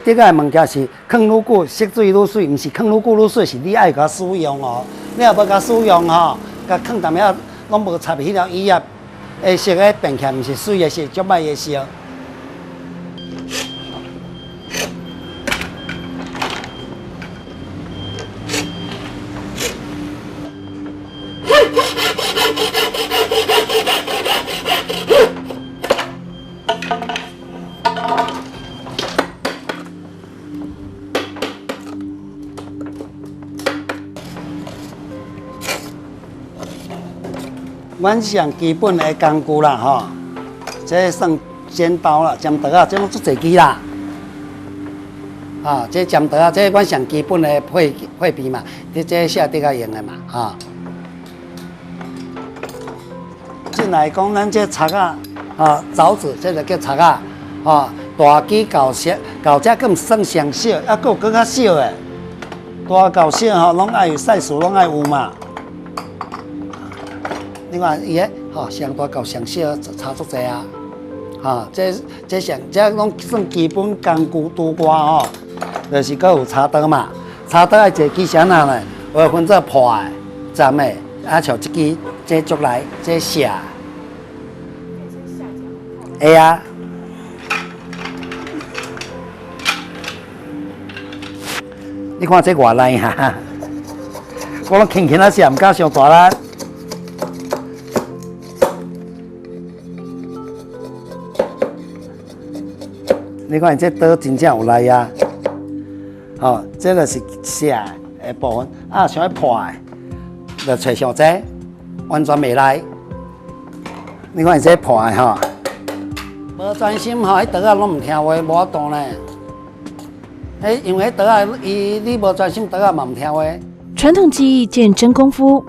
竹仔的物件是囥愈久，色水愈媠，毋是囥愈久愈媠，是你愛共使用哦。你若無共使用吼，共囥踮遐攏無插彼條椅仔，的色咧變起來，毋是媠的色，足歹的色。阮上基本的工具啦，吼，這算剪刀啦、剪刀仔，這攏足濟支啦。啊，這剪刀仔，這阮上基本的配備嘛，這這寫竹仔用的嘛，哈。進來講，咱這鑿仔，啊，鑿子，這就叫鑿仔，啊，大支到小，到這閣毋算上小，猶閣有閣較小的，大到小吼，攏愛有 size，攏愛有嘛。你看伊个吼，上大到上小差足濟啊！哈，這這上這攏算基本工具拄外吼，就是閣有插刀嘛。插刀愛一支啥物呢？有分做破的、斬的，啊像這支這竹來這斜。會啊。你看這偌利哈，我攏輕輕仔寫，毋敢傷大力。你看這刀真正有力啊！吼，這就是斜的部分，啊，像彼破的，就揣上這，完全袂利。你看這破的吼，無專心吼，彼刀仔攏毋聽話，無法度呢。彼因為彼刀仔，伊你無專心，刀仔嘛毋聽話。傳統技藝見真功夫，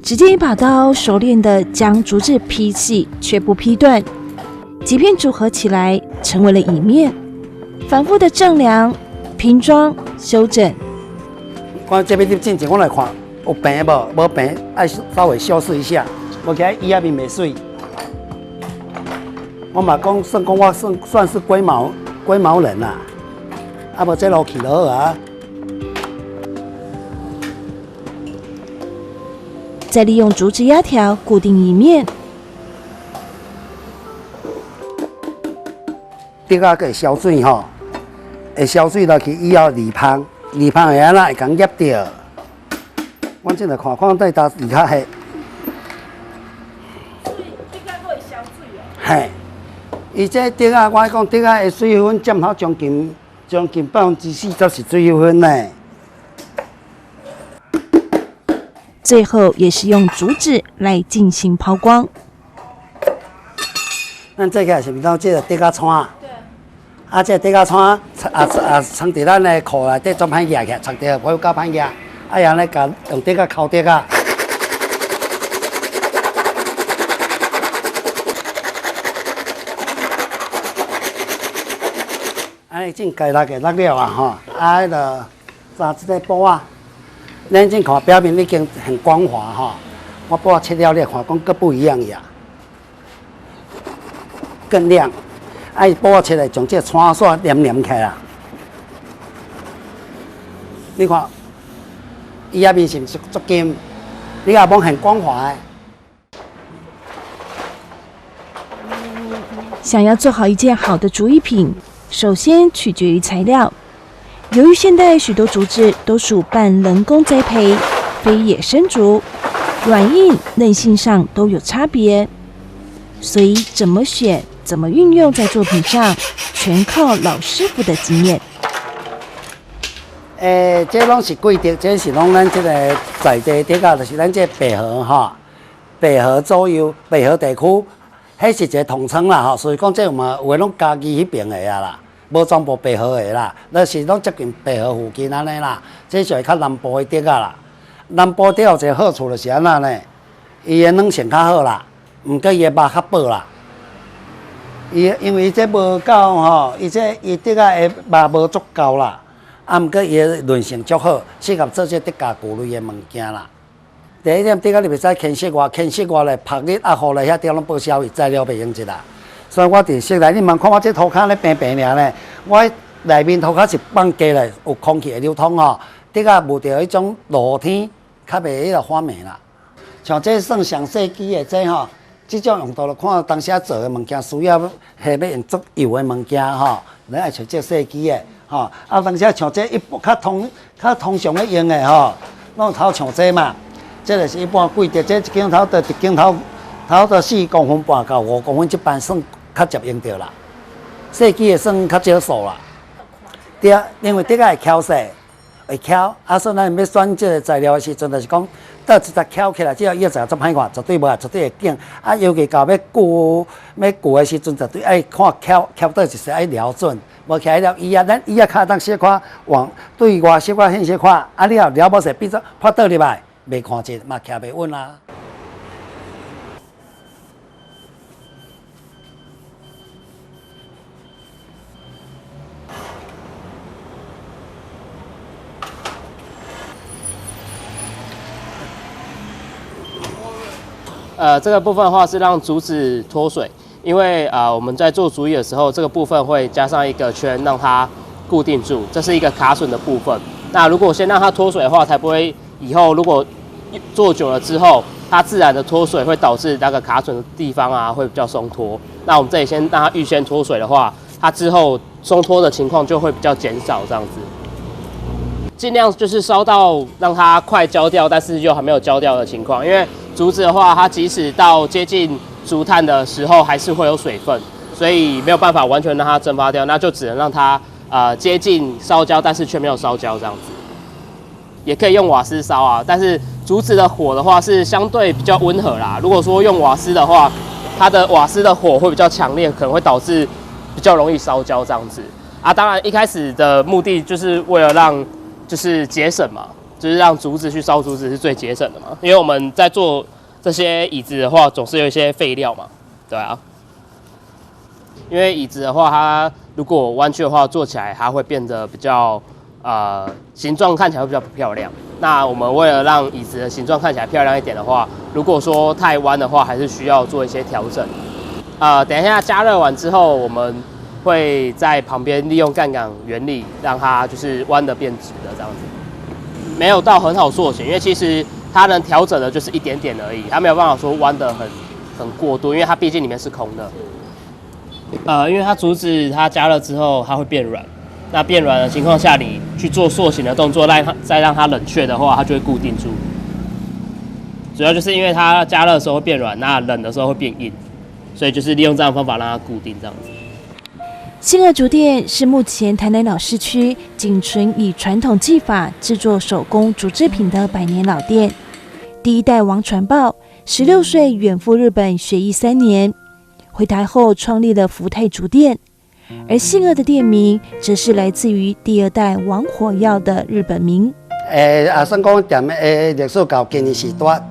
只見一把刀熟練地將竹子劈細，卻不劈斷，幾片組合起來成為了椅面。反覆的丈量、拼裝、修整。看這邊進前，我來看有平無？無平，愛稍微修飾一下。無起來椅仔面袂媠。我嘛講算講我算算是龜毛人啦，啊無這路去就好啊。再利用竹子壓條固定椅面。竹仔會燒水吼，會燒水落去以後二芳，二芳會按怎會共捏著？阮這來看看佇佗位較黑。竹仔閣會燒水哦？嘿，伊這竹仔，我講竹仔的水分佔好將近40%是水分呢。最後也是用竹子來進行拋光。咱這個是毋是講這個竹仔串？對。啊，這個竹仔串啊啊，藏佇咱的褲內底，總歹舉起來，藏佇會較歹舉。啊，然後咧，共用竹仔敲竹仔。按呢種該落的落了啊吼，啊，彼个紮這個布仔，咱這看表面已經很光滑吼。我布仔切了，你看講閣不一樣呀，更亮。啊，伊布仔切來將這個串煞黏黏起來啦。你看，伊仔面是毋是足金？你也罔很光滑的。想要做好一件好的竹藝品，首先取決於材料。由於現代許多竹子都屬半人工栽培，非野生竹，軟硬嫩性上都有差別，所以怎麼選、怎麼運用在作品上，全靠老師傅的經驗。欸，這攏是貴竹，這是攏咱這個在地竹仔，就是咱這白河吼，白河左右，白河地區，彼是一個統稱啦吼。所以講這有嘛有的攏嘉義彼邊的啊啦，無全部白河的啦，那是攏接近白河附近按呢啦。這屬於較南部的竹仔啦。南部竹有一個好處就是按怎呢？伊的軟性較好啦，毋過伊的肉較薄啦。伊因為這無夠吼，伊這伊竹仔的肉無足夠啦。啊，毋過伊的韌性足好，適合做這竹家具類的物件啦。第一點，竹仔你袂使牽室外，牽室外咧，曝日啊雨咧，遐竹攏報銷去，材料袂用得啦。所以我佇室內，你茫看我這塗跤咧平平爾咧，我內面塗跤是放低來，有空氣會流通吼，竹仔無著彼種露天，較袂彼個發霉啦。像這算上細支的這吼，這種用途就看當時做的物件需要，彼欲用足幼的物件吼，你愛揣這細支的吼。啊，當時像這一般較通較通常咧用的吼，攏頭像這嘛，這就是一般貴的，這一間頭就一間頭頭到4.5公分到5公分，這般算較捷用著啦。細支的算較少數啦。對啊，因為竹仔會翹勢，會翹，啊，所以咱欲選這个材料的時陣，就是講，倒一只翹起來之後，伊個材料足歹看，絕對無啊，絕對會緊。啊，尤其到欲鋸欲鋸的時陣，絕對愛看翹翹佗一勢愛瞄準，無徛了椅仔，咱椅仔跤當小可往對外小可顯小可，啊，你若撩無勢，變做拍倒入來，袂看直，嘛徛袂穩啊。這個部分的話是讓竹子脫水，因為我們在做竹椅的時候，這個部分會加上一個圈，讓它固定住，這是一個卡榫的部分。那如果先讓它脫水的話，才不會以後如果做久了之後，它自然的脫水會導致那個卡榫的地方啊會比較鬆脫。那我們這裡先讓它預先脫水的話，它之後鬆脫的情況就會比較減少，這樣子。盡量就是燒到讓它快焦掉，但是又還沒有焦掉的情況。因為竹子的話，它即使到接近竹炭的時候，還是會有水分，所以沒有辦法完全讓它蒸發掉，那就只能讓它接近燒焦，但是卻沒有燒焦這樣子。也可以用瓦斯燒啊，但是竹子的火的話是相對比較溫和啦。如果說用瓦斯的話，它的瓦斯的火會比較強烈，可能會導致比較容易燒焦這樣子。啊，當然一開始的目的就是為了讓就是節省嘛，就是讓竹子去燒竹子是最節省的嘛。因為我們在做這些椅子的話，總是有一些廢料嘛，對啊。因為椅子的話，它如果彎曲的話，坐起來它會變得比較形狀看起來會比較不漂亮。那我們為了讓椅子的形狀看起來漂亮一點的話，如果說太彎的話，還是需要做一些調整。等一下加熱完之後，我們會在旁邊利用槓桿原理，讓它就是彎的變直的這樣子，沒有到很好塑形，因為其實它能調整的就是一點點而已，它沒有辦法說彎的很過度，因為它畢竟裡面是空的。因為它竹子它加熱之後它會變軟，那變軟的情況下，你去做塑形的動作，讓它再讓它冷卻的話，它就會固定住。主要就是因為它加熱的時候會變軟，那冷的時候會變硬，所以就是利用這樣的方法讓它固定這樣子。信二竹店是目前台南老市區僅存以傳統技法製作手工竹製品的百年老店。第一代王傳報，16歲遠赴日本學藝3年，回台後創立了福泰竹店。而信二的店名，則是來自於第二代王火藥的日本名。欸，啊，算講店的歷史到今年是拄111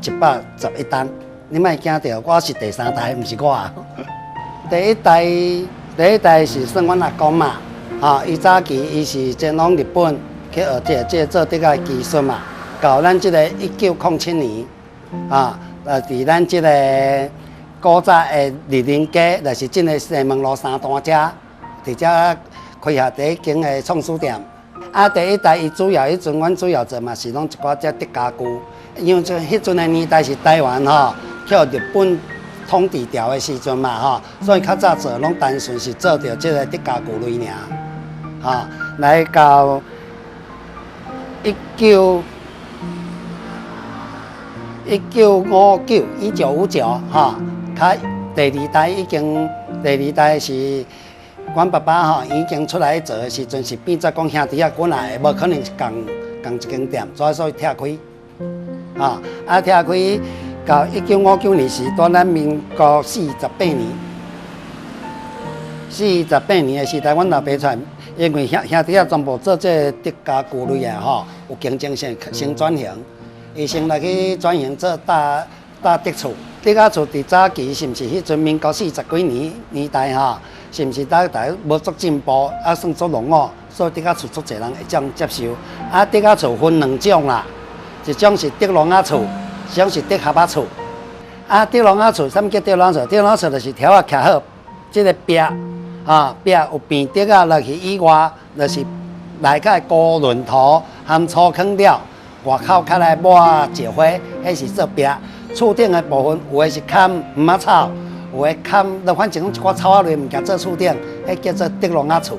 冬，你莫驚著，我是第三代，毋是我。第一代。第一代是算阮阿公嘛，吼，伊早期伊是前往日本去學這個這個做竹仔技術嘛。到咱這个1907年，啊，佇咱這個古早的麗林街，就是這个西門路三段遮，佇遮開下第一間的創始店。啊，第一代伊主要彼陣，阮主要做嘛是攏一寡這竹家具，因為這彼陣的年代是台灣吼，去日本統治掉的時陣嘛吼，所以較早做攏單純是做著這个竹家具類爾，吼，來到1959吼，較第二代已經，第二代是阮爸爸吼已經出來做的時陣，是變做講兄弟仔阮也無可能是仝仝一間店，所以拆開，啊，啊拆開。到1959年是拄咱民國四十八年，四十八年的時代，阮老爸出來，因為兄兄弟仔全部做這个竹家具類的吼，有競爭性，先轉型，伊先來去轉型做搭搭竹厝，竹仔厝佇早期是毋是彼陣民國四十幾年年代吼，是毋是大家無足進步，啊算足落伍，所以竹仔厝足濟人會當接受。啊，竹仔厝分兩種啦，一種是竹籠仔厝。一種是竹盒仔厝，啊，竹籠仔厝，啥物叫竹籠仔厝？竹籠仔厝就是條仔徛好，這个壁，啊，壁有平竹仔落去以外，就是內底高輪土含粗糠料，外口較來抹石灰，彼是做壁。厝頂的部分有的是崁糜仔草，有的崁，就反正攏一寡草仔類物件做厝頂，彼叫做竹籠仔厝。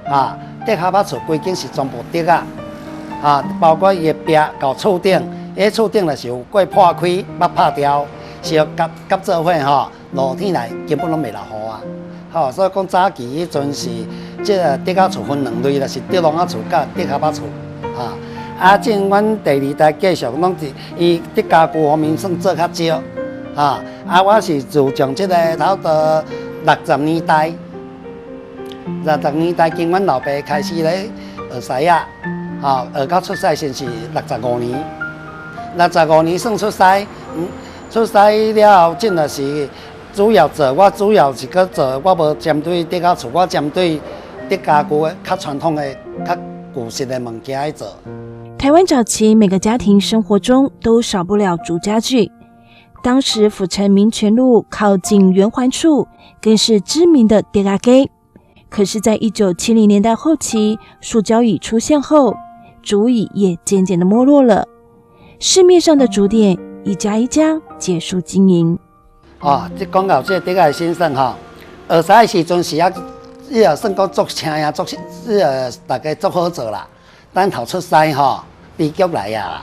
啊，竹盒仔厝規間是全部竹仔，啊，包括伊的壁到厝頂，彼厝頂若是有過破開、捌拍掉，是夾夾做伙吼，落天來根本攏袂落雨啊。吼，所以講早期彼陣是這个竹仔厝分兩類啦，是竹籠仔厝佮竹盒仔厝。啊，啊，進阮第二代繼續攏是伊竹家具方面算做較少。啊，啊，我是自從這个差不多六十年代，六十年代經阮老爸開始咧學師仔，吼，學到出師時是六十五年，六十五年算出師，出師了後，真的是主要做，我主要是閣做，我無針對竹仔厝，我針對竹家具的較傳統的、較舊式的物件去做。台灣早期每個家庭生活中都少不了竹家具。當時府城民權路靠近圓環處，更是知名的竹仔街。可是，在1970年代後期，塑膠椅出現後，竹椅也漸漸的沒落了。市面上的竹店一家一家結束經營。哦，這講到這個竹仔先生吼，學師的時陣是啊，伊也算講足請啊，足這個大家足好做啦。等頭出師吼，悲劇來啊！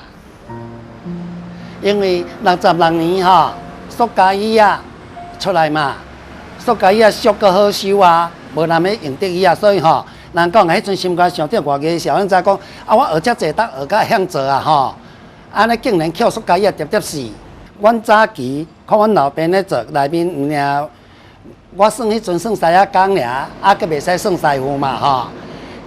因為66年吼，塑膠椅仔出來嘛，塑膠椅仔俗閣好收啊，無人欲用竹椅仔，所以吼，人講彼陣心肝想著偌濟時，阮知講啊，我學遮濟，當學甲會曉做啊吼，按呢竟然予塑膠椅仔直直死。阮早期看阮老爸咧做，內面毋爾，我算彼陣算師仔工爾，啊，閣袂使算師傅嘛吼。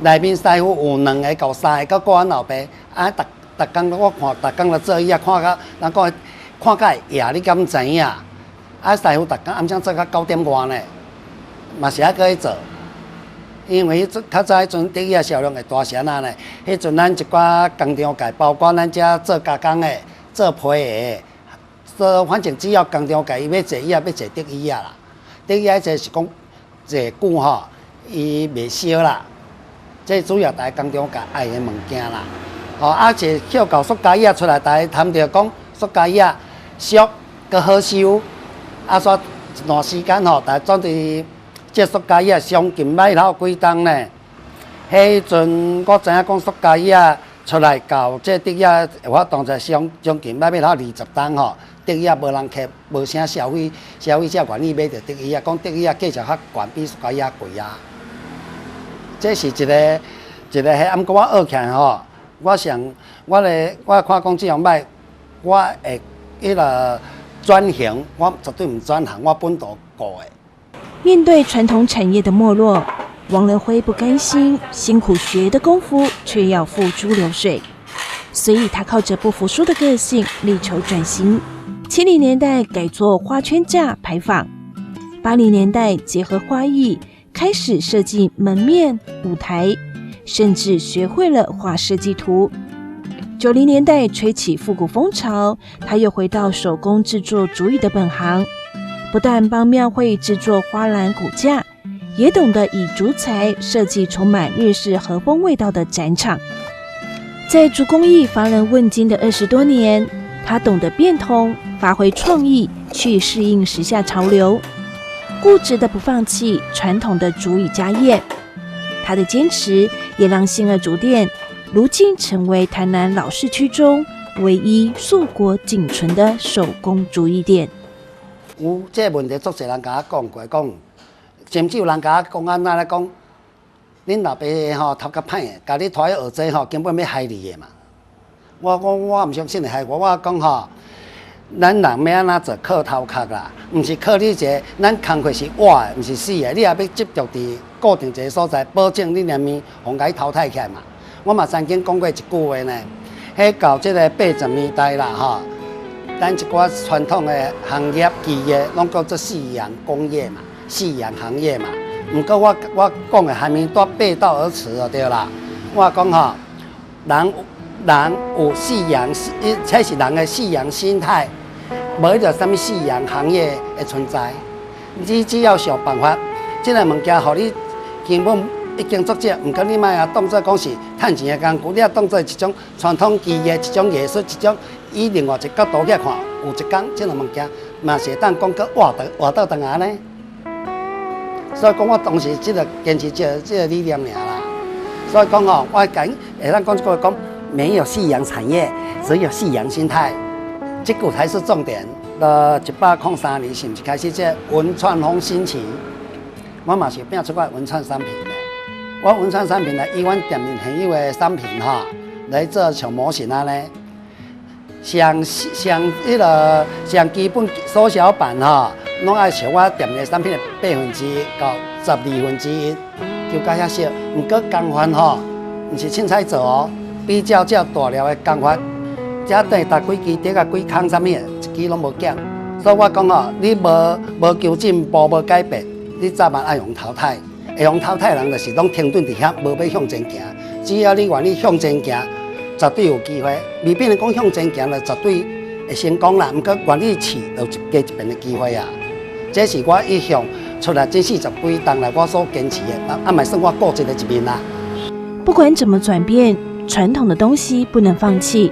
內面師傅有兩个到三个，閣顧阮老爸，啊，逐逐工我看，逐工咧做椅仔，看甲人講看甲會掖，你敢知影？啊，師傅逐工暗晟做到9點外呢，嘛是猶閣咧做。因為彼陣較早彼陣竹椅仔銷量會大是按怎呢？彼陣咱一寡工廠界，包括咱遮做加工的、做皮的、做反正只要工廠界伊欲坐椅仔，欲坐竹椅仔啦。竹椅仔坐是講坐久吼，伊袂燒啦。這主要大家工廠界愛的物件啦。吼，啊，坐予舊塑膠椅仔出來，大家談著講塑膠椅仔俗閣好收，啊，煞一段時間吼，大家轉佇這塑膠椅仔將近買了幾冬呢。彼陣我知影講塑膠椅仔出來到這竹椅仔有法當在將將近買欲了20冬吼，竹椅仔無人客，無啥消費，消費者願意買著竹椅仔，講竹椅仔價錢較懸，比塑膠椅仔貴啊。這是一个一个彼，啊，毋過我學起來吼，我想我咧我看講這樣歹，我會彼个轉型，我絕對毋轉行，我本土顧的。面對傳統產業的沒落，王樂輝不甘心，辛苦學的功夫卻要付諸流水，所以他靠着不服輸的個性，力求轉型。70年代改做花圈架牌坊，80年代結合花藝，開始設計門面、舞台，甚至學會了畫設計圖。90年代吹起復古風潮，他又回到手工製作竹椅的本行，不但幫廟會製作花籃骨架，也懂得以竹材設計充滿日式和風味道的展場。在竹工藝乏人問津的20多年，他懂得變通，發揮創意，去適應時下潮流，固執的不放棄傳統的竹椅家業。他的堅持也讓信二竹店如今成為台南老市區中唯一碩果僅存的手工竹椅店。有這個問題，足濟人共我講過，講甚至有人共我講按怎咧講，恁老爸吼頭殼歹，共你拖去學這吼，根本欲害你的嘛。我講我毋相信會害我，我講吼，咱人欲按怎做靠頭殼啦，毋是靠你一个，咱工課是活的，毋是死的。你若欲執著佇固定一个所在，保證你連物予共淘汰起來嘛。我嘛曾經講過一句話呢，彼到這个80年代啦吼，咱一寡傳統的行業技藝，攏叫做夕陽工業嘛，夕陽行業嘛。毋過我我講的還沒都背道而馳就對啦。我講吼，人人有夕陽，這是人的夕陽心態，無彼個啥物夕陽行業的存在。你只要想辦法，這个物件予你根本已經足少，毋過你莫啊當做講是趁錢的工具，你啊當做一種傳統技藝、一種藝術、一種以另外一個角度去看，有一工這個物件嘛是會當講閣活倒活倒轉來呢。所以講，我當時這個堅持這個理念爾啦。所以講吼，我講會當講這句話講，沒有夕陽產業，只有夕陽心態，這句才是重點。到103年，是毋是開始這文創風興起？我嘛是拼出我文創產品的。我文創產品呢，以阮店面現有的產品吼來做像模型按呢，上上彼個上基本縮小版吼，攏愛像我店的產品的1%到1/12，就較遐少。毋過工法吼，毋是凊彩做哦，比較這大粒的工法，這等於逐幾支竹仔幾空啥物的，一支攏無減。所以我講吼，你無求進步，無改變，你早晚愛予淘汰。會予淘汰的人，就是攏停頓佇遐，無欲向前行。只要你願意向前行，絕對有機會。未必能講向前行就絕對會成功啦。毋過願意試，就有一加一遍的機會啊。這是我一向出來這40幾冬來，我所堅持的，啊嘛算我固執的一面啦。不管怎麼轉變，傳統的東西不能放棄。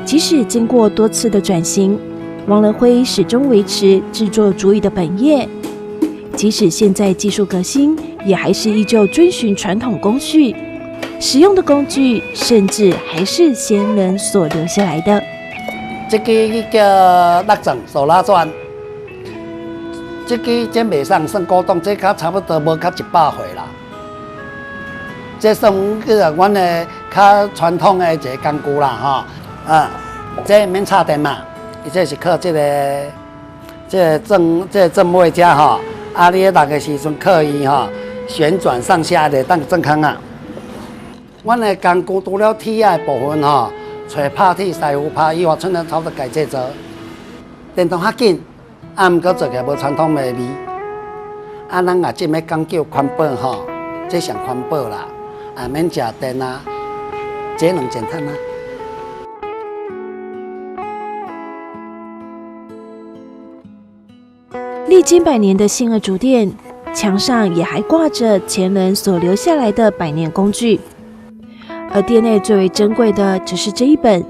即使經過多次的轉型，王樂輝始終維持製作竹椅的本業。即使現在技術革新，也還是依舊遵循傳統工序，使用的工具甚至還是先人所留下來的。這支叫六鑽手拉鑽，這支這袂算算古董，這較差不多無較100歲啦。這算叫做阮的較傳統的一個工具啦，吼啊，這免插電嘛，伊這是靠這個正這個正位遮吼。啊！你咧轆的時陣，靠伊吼旋轉上下就當鑽空啊。阮的工具除了鐵仔的部分吼，揣拍鐵師傅拍以外，剩了差不多家製作。電動較緊，啊，毋過做起來無傳統的味。啊，咱也這欲講究環保吼，這上環保啦，啊，免食電啊，節能減碳啊。歷經百年的信二竹店，牆上也還掛着前人所留下來的百年工具。而店內最為珍貴的，則是這一本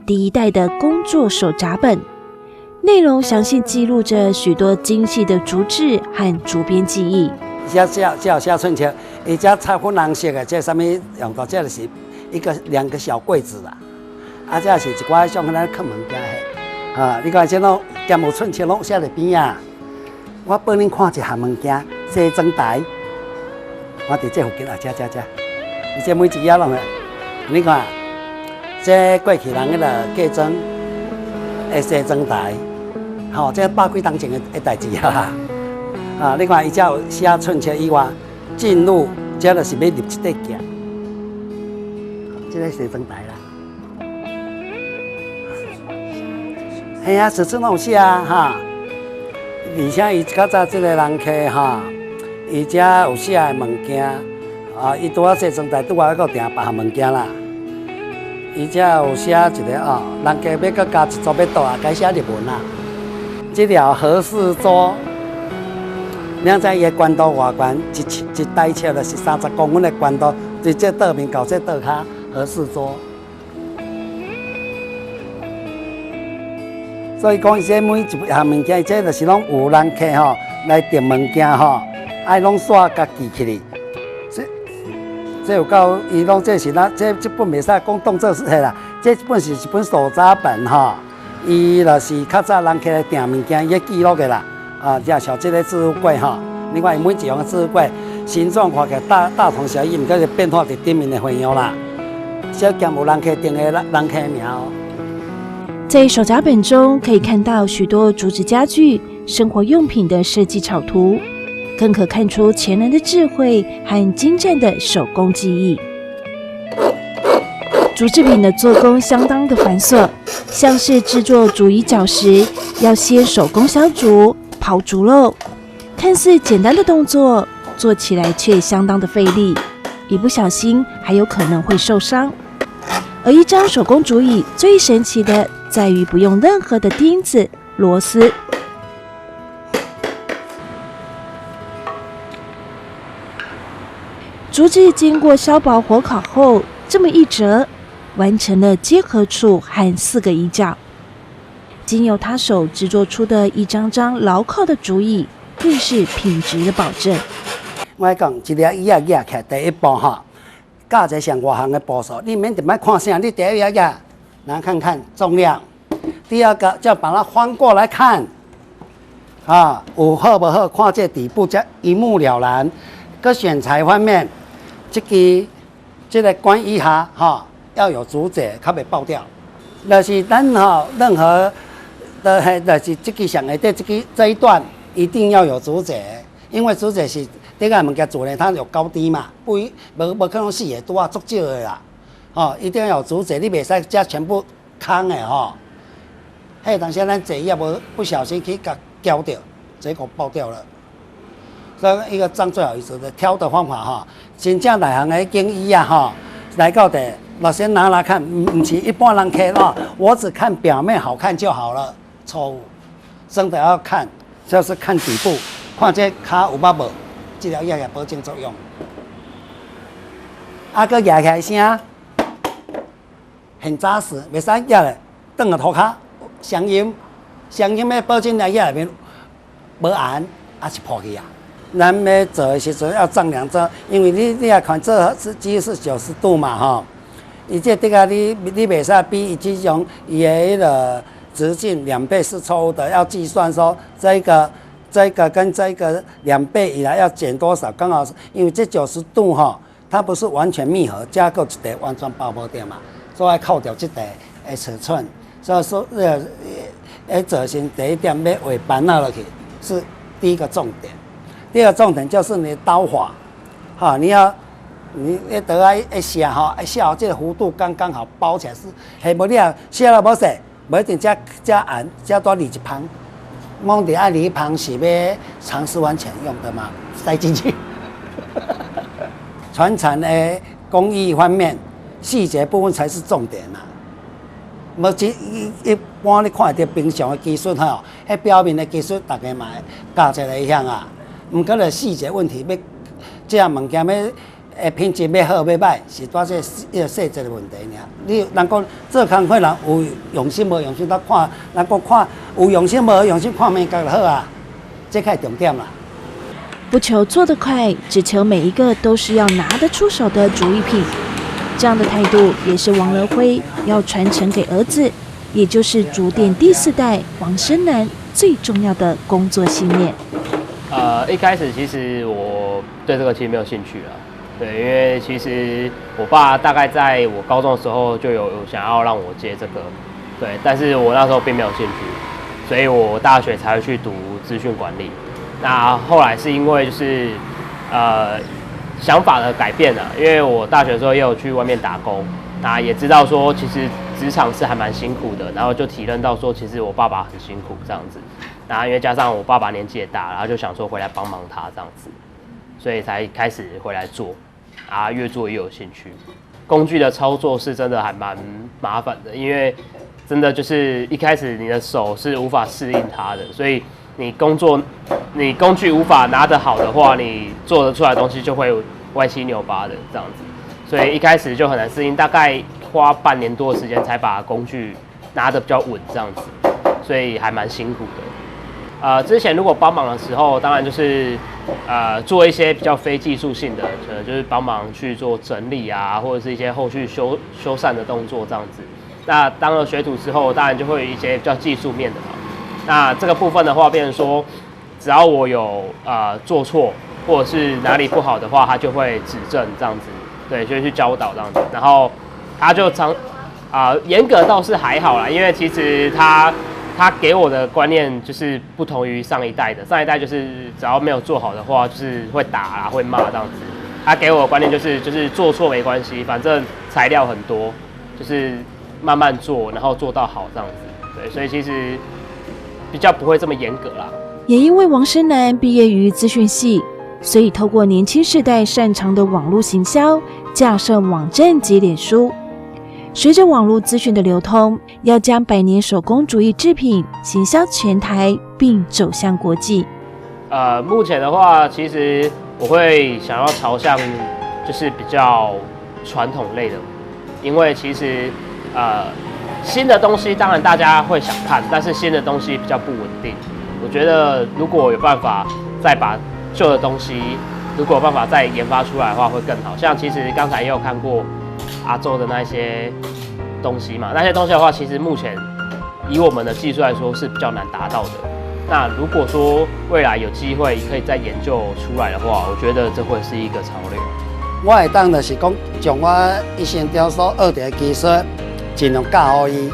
第一代的工作手札本，內容詳細記錄着許多精細的竹製和竹編技藝。這這這寫寸尺，伊這插粉紅色的，這啥物用途？這就是一個兩個小櫃子啦。啊，這是一寡像咱囥物件的。啊，你看這攏兼有寸尺攏寫佇邊仔。我幫恁看一項物件，西裝台，我佇這附近啊，這這這，伊這每一頁攏會，你看，這過去人彼個嫁妝的西裝台，吼，這百幾冬前的代誌啊，啊，你看伊這有寫寸尺以外，進入這就是欲入這塊鏡，這個西裝台啦，嘿啊，尺寸攏有寫啊，哈。而且伊較早這個人客吼，伊遮有寫的物件，啊，伊拄仔西裝台拄仔閣訂別項物件啦。伊遮有寫一個哦，人家欲閣加一組欲倒啊，該寫日文啦。這條和式桌，你知伊的懸度偌懸？一台尺就是30公分的懸度，直接倒面到這倒跤和式桌。所以講，伊這每一項物件，這就是攏有人客吼來訂物件吼，愛攏煞共記起來。這這有夠，伊攏這是咱這這本袂使講當做是啦，這本是一本手札本吼。伊就是較早人客來訂物件，伊記錄的啦。啊，這像這個置物櫃吼，你看伊每一樣置物櫃形狀看起來大大同小異，毋過是變化佇頂面的花樣啦。小兼有人客訂的人客名哦。在手札本中可以看到許多竹子家具、生活用品的設計草圖，更可看出前人的智慧和精湛的手工技藝。竹製品的做工相當的繁瑣，像是製作竹椅腳時，要先手工削竹、刨竹肉，看似簡單的動作，做起來卻相當的費力，一不小心還有可能會受傷。而一張手工竹椅最神奇的，在於不用任何的釘子、螺絲。竹子經過削薄火烤後，這麼一折，完成了結合處和四個椅腳。經由他手製作出的一張張牢靠的竹椅，更是品質的保證。我講一個椅仔舉起來，第一步吼，教一個上外行的步數，你免特別看啥，你第一舉，來看看重量。第二個就把它翻過來看，啊，有好無好，看這底部才一目了然。閣選材方面，這支這個關椅下吼，要有竹節，較袂爆掉。就是咱吼任何的，就是這支上下底這支這一段一定要有竹節，因為竹節是這個物件做呢，它有高低嘛，不一無無可能四個拄仔足少的啦，吼，一定要有竹節，你袂使遮全部空的吼。彼當時咱坐椅無不小心去共攪著，結果爆掉了。所以一個張最好意思的挑的方法吼，真正內行的經椅啊吼，來到底，我先拿來看，毋是一般人看哦，我只看表面好看就好了，錯誤，真的要看，就是看底部，看這跤有捌無，這條椅有保證作用。啊，閣舉起來聲，很紮實，袂使舉咧，轉個塗跤，聲音，聲音要保證來椅內面無按，還是破去啊。咱欲做的時陣要丈量這，因為你你若看這是幾是90度嘛吼，伊這這個你袂使比伊這種伊的彼個直徑2倍是錯誤的，要計算說這個跟這個2倍以來要減多少，剛好是因為這九十度吼，它不是完全密合，加夠一塊完全包無著嘛，所以扣掉這塊的尺寸，所以說做成第一點欲畫板仔落去是第一個重點。第二個重點就是你刀法，哈，你要你你刀仔一削吼，一削這個弧度剛剛好包起來是，係無你若削了無勢，無一定遮遮按遮多離一旁，摸佇愛離一旁是欲藏私房錢用的嘛，塞進去。傳承的工藝方面，細節部分才是重點啦。無只一一般你看著平常的技術吼，彼表面的技術，大家嘛會教一個會曉啊。毋過咧細節問題，欲這項物件欲品質欲好欲歹，是拄這一個細節的問題爾。你人講做工課人有用心無用心，咱看人講看有用心無用心，看面角就好啊，這較重點啦。不求做得快，只求每一個都是要拿得出手的竹藝品。這樣的態度也是王樂輝要傳承給兒子，也就是竹店第四代王生南最重要的工作信念。一開始其實我對這個其實沒有興趣啊，對，因為其實我爸大概在我高中的時候就有想要讓我接這個，對，但是我那時候並沒有興趣，所以我大學才會去讀資訊管理。那後來是因為就是想法的改變了，因為我大學的時候也有去外面打工，那也知道說其實職場是還蠻辛苦的，然後就體認到說其實我爸爸很辛苦這樣子。然後因為加上我爸爸年紀也大，然後就想說回來幫忙他這樣子，所以才開始回來做，啊，越做越有興趣。工具的操作是真的還蠻麻煩的，因為真的就是一開始你的手是無法適應它的，所以你工作你工具無法拿得好的話，你做得出來的東西就會歪七扭八的這樣子，所以一開始就很難適應，大概花半年多的時間才把工具拿得比較穩這樣子，所以還蠻辛苦的。之前如果幫忙的時候，當然就是做一些比較非技術性的，可能就是幫忙去做整理啊，或者是一些後續修繕的動作這樣子。那當了學徒之後，當然就會有一些比較技術面的嘛。那這個部分的話，變成說，只要我有做錯或者是哪裡不好的話，他就會指正這樣子，對，就會去教導這樣子。然後他就常啊嚴格倒是還好啦，因為其實他給我的觀念就是不同於上一代的，上一代就是只要沒有做好的話，就是會打啊，會罵這樣子。他給我的觀念就是做錯沒關係，反正材料很多，就是慢慢做，然後做到好這樣子。對，所以其實比較不會這麼嚴格啦。也因為王生南畢業於資訊系，所以透過年輕世代擅長的網絡行銷，架設網站及臉書。隨着網絡資訊的流通，要將百年手工竹藝製品行銷全台，並走向國際。目前的話，其實我會想要朝向就就是比較傳統類的，因為其實新的東西當然大家會想看，但是新的東西比較不穩定。我覺得如果有辦法再把舊的東西，如果有辦法再研發出來的話，會更好。像其實剛才也有看過阿祖的那些東西嘛，那些東西的話，其實目前以我們的技術來說是比較難達到的。那如果說未來有機會可以再研究出來的話，我覺得這會是一個潮流。我會當就是講，將我一生中所學著的技術，盡量教予伊。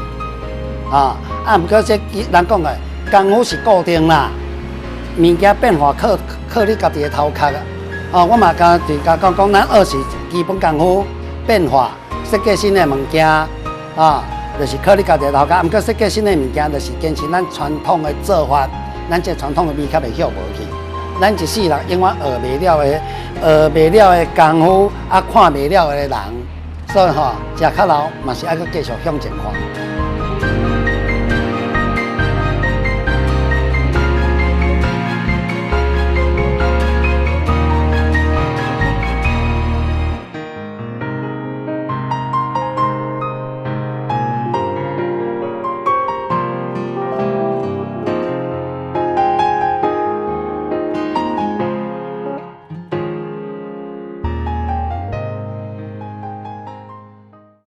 啊，毋過這人講的功夫是固定啦，物件變化靠靠你家己的頭殼啊。哦，我嘛共大家講講，咱學是基本功夫，變化設計新的物件，啊，就是靠你家己的頭殼。毋過設計新的物件，就是堅持咱傳統的做法，咱這傳統的美較袂歇無去。咱一世人永遠學袂了的，學袂了的功夫，啊，看袂了的人，所以吼，食較老嘛是愛閣繼續向前看。